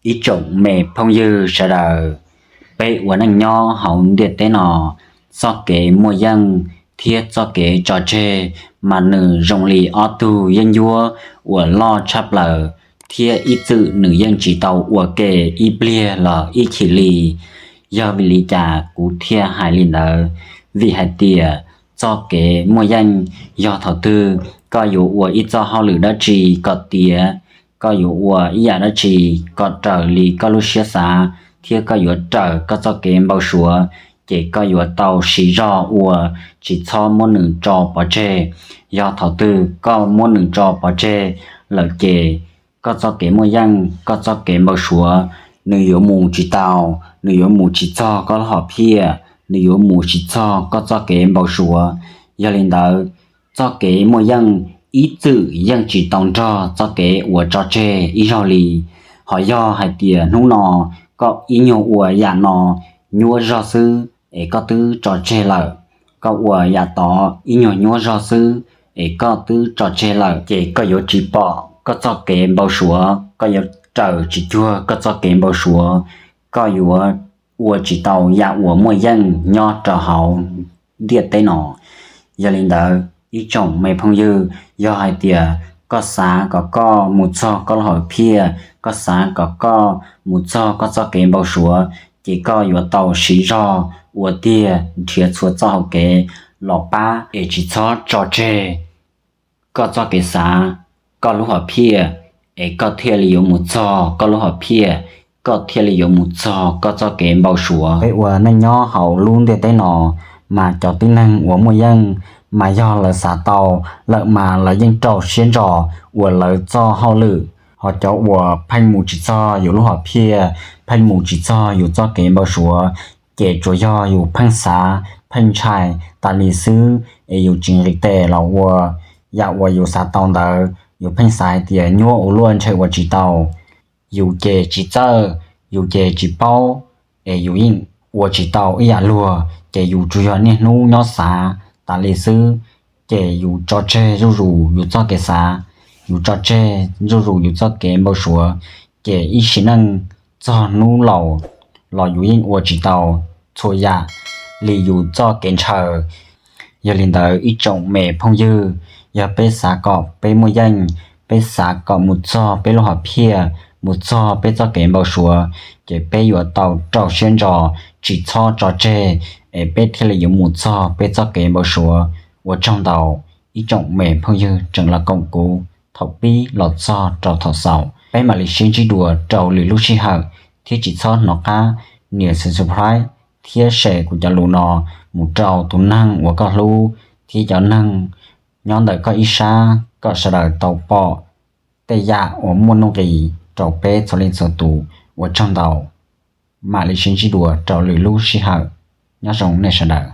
Ib tsoom me phooj ywg sawv daws, peb ua neej nyob hauv ntiaj teb no, txoj kev muaj yeej thiab txoj kev tso tseg mas nws zoo li ob tug yeeb ncuab uas loj tshaj plaws, thiab ib txwm nws yeej tsis tau ua ke ib pliag los ib chim li. Yog vim li cas kuv thiaj hais li ntawd? Vim hais tias txoj kev muaj yeej yog thaum twg koj yuav ua ib txoj hauj lwm dab tsi kom tiav, koj yuav ua ib yam dab tsi kom raws li koj lub siab xav, thiab koj yuav raws koj txoj kev npau suav, ces koj yuav tau siv zog ua, tsis txhob muab nws tso pov tseg. Yog thaum twg koj muab nws tso pov tseg lawm ces koj txoj kev muaj yeej, koj txoj kev npau suav, nws yuav mus tsis tau, nws yuav mus tsis txog koj lub hom phiaj, nws yuav mus tsis txog koj txoj kev npau suav. Yog li ntawd, txoj kev muaj yeej ib txwm yeej tsis tau nrog txoj kev uas tso tseg ib zaug li. Ho yog hais tias hnub no koj ib nyuag ua yam no nyuaj zog xwb es koj twb tso tseg lawm, koj ua yam tod ib nyuag nyuaj zog xwb es koj twb tso tseg lawm, ces koj yuav tsis pom koj txoj kev npau suav, koj yuav raws tsis cuag koj txoj kev npau suav, koj yuav ua tsis tau yam uas muaj yeej nyob rau hauv ntiaj teb no. Yog li ntawd, ib tsoom me phooj ywg, yog hais tias koj xav kom koj mus txog koj lub hom phiaj, koj xav kom koj mus txog koj txoj kev npau suav, ces koj yuav tau siv zog ua tiag, nrhiav txhua txoj hau kev los pab es tsis txhob tso tseg koj txoj kev xav, koj lub hom phiaj, es koj thiaj li yuav mus txog koj lub hom phiaj, koj thiaj li yuav mus txog koj txoj kev npau suav. Peb ua neej nyob hauv lub ntiaj teb no, mas cov tib neeg uas muaj yeej mas yog lawv xav tau lawm mas lawv yeej rau siab ntso ua lawv txoj hauj lwm. Ho cov uas pheej mus tsis txog yus lub hom phiaj, pheej mus tsis txog yus txoj kev npau suav, ces tsuas yog yus pheej xav pheej ntshai tas li xwb es yus tsis nqis tes los ua yam uas yus xav tau ntawd. Yus pheej xav hais tias nyuaj ua luaj ntshe ua tsis tau, yus ces tsis txawj, yus ces tsis paub, es yus yeej ua tsis tau ib yam luag, ces yus tsuas yog niaj hnub nyob xav tas li xwb. Ces yus tso tseg zuj zus yus txoj kev xav, yus tso tseg zuj zus yus txoj kev npau suav, ces ib sim neej txog hnub laus los yus yeej ua tsis tau txhua yam li yus txoj kev ntshaw. Yog li ntawd ib tsoom me phooj ywg, yog peb xav kom peb muaj yeej, peb xav kom mus txog peb lub hom phiaj, mus txog peb txoj kev npau suav, ces peb yuav tau rau siab ntso, tsis txhob tso tseg, es peb thiaj li yuav mus txog peb txoj kev npau suav. Ua tsaug ntau ib tsoom me phooj ywg tseem los koom kuv thaum pib los txog rau thaum xaus. Peb mam li sib ntsib dua rau lwm lub sij hawm, thiab tsis txhob hnov qab nias subscribe thiab share kuv cov lus no mus rau tus neeg uas koj hlub thiab cov neeg nyob ntawm koj ib sab kom sawv daws tau pom tej yam uas muaj nuj nqis rau peb txhua leej txhua tus. Ua tsaug ntau, mam li sib ntsib dua rau lwm lub sij hawm. Nyob zoo nej sawv daws.